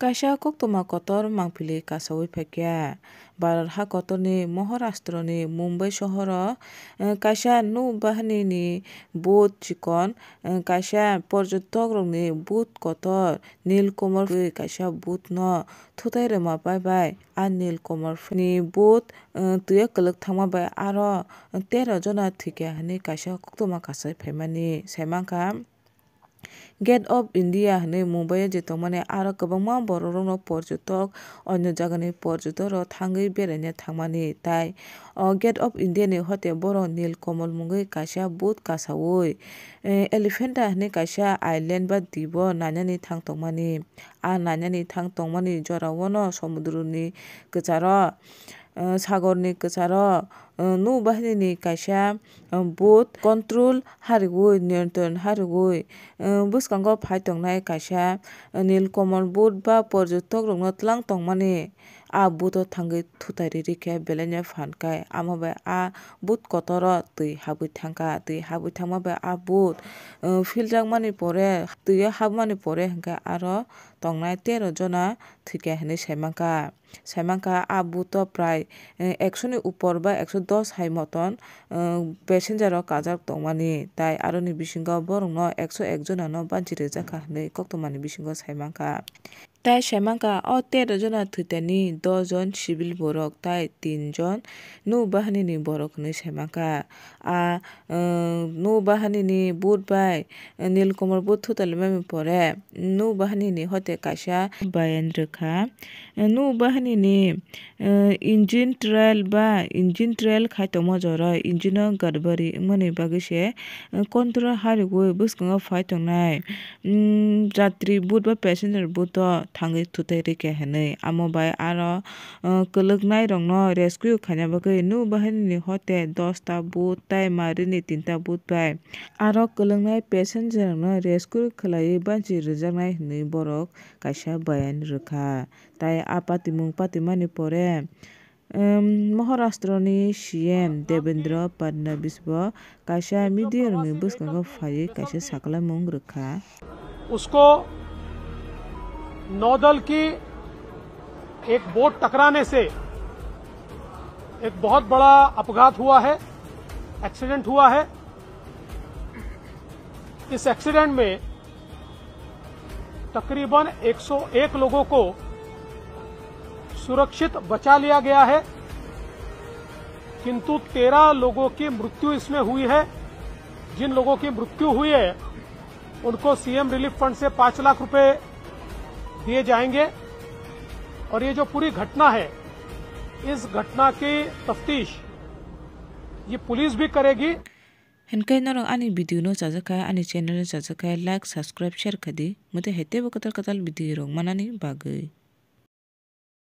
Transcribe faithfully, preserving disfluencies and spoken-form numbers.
Kaisa koktwma kotor mangpili kasaui phaikha. Bharat ha kotorni Maharashtrani Mumbai sohoro, eh, kaisa nubahanini booth chikon, eh, kaisa porjotokrokni booth kotor Nilkomor kaisa booth no thutai rwma bai bai a Nilkomor ni booth, eh, twi o kwlwk thangma bai aro tero jona thwikha hwnwi kaisa koktwma kasai phaimani saimankha. Gate of India hwnwi Mumbai o je tongmani aro kwbangma borok rokno porjotok, onyo jagani porjotok rok thangwi beraina thangmani, tai o Gate of India ni hote borok Nilkomol mungwi kaisa booth kasaui, eh, Elephanta hwnwi kaisa island ba dip o nainani thang tongmani. A nainani thang tongmani jora o no somudroni kwcharo, eh, sagorni kwcharo, eh, nubahanini kaisa, eh, booth control harigwi, niyantron harigwi, eh, bwskango phai tongnai kaisa, eh, Nilkomol booth ba porjotok rokno tlang tongmani a booth o thangwi thutai riri khe belai no phan kai, amo bai a booth kotor o twi habwi thangkha, twi habwi thangma bai a booth, eh, philjakmani pore, twi o habmani pore hwnkhe aro tongnai tero jona thwikha hwnwi saimankha. Saimankha a booth o prai, eh, ekso ni upor ba ekso dos hai moton, eh, passenger rok kajak tongmani, tai aroni bisingo borokno ekso ek jona no banchi rwjakha hwnwi koktwmani bisingo saimankha. Tai saimankha o tero jona thwitani dos jon civil borok tai tin jon nubahanini borok hwnwi saimankha. A, eh, nubahanini booth bai, eh, Nilkomor booth thutalwi mani pore nubahanini hote kaisa bayan rwkha. Eh, nubahanini, eh, engine trial ba engine trial khai tongma jora engine o gadbari wngmani bagwi se, eh, control harigwi bwskango phai tongnai, mm, jatri booth ba passenger booth o thangwi thutai rikha hwnwi. Amo bai aro, eh, kwlwknai rokno rescue khaina bagwi nubahanini hote dosta booth tai marini tinta booth bai aro kwlwknai passenger rokno rescue khlaiwi banchi rwjaknai hwnwi borok kaisa bayan rwkha. Tai a patimung patimani pore, em, Maharashtra ni C M Devendra Fadnavis bo kaisa media rokni bwskango phaiwi kaisa saklamung rwkha. उसको नौदल की एक बोट टकराने से एक बहुत बड़ा अपघात हुआ है, एक्सीडेंट हुआ है। इस एक्सीडेंट में तकरीबन एक सौ एक लोगों को सुरक्षित बचा लिया गया है, किंतु तेरह लोगों की मृत्यु इसमें हुई है। जिन लोगों की मृत्यु हुई है, उनको सीएम रिलीफ फंड से पाँच लाख रुपए दिए जाएंगे। और ये जो पूरी घटना है, इस घटना की तफ्तीश ये पुलिस भी करेगी। Hinkhe norok ani video no chajakha, ani channel no chajakha, like, subscribe, share khadi. Mate hai teibo kwtal kwtal video rok manani bagwi.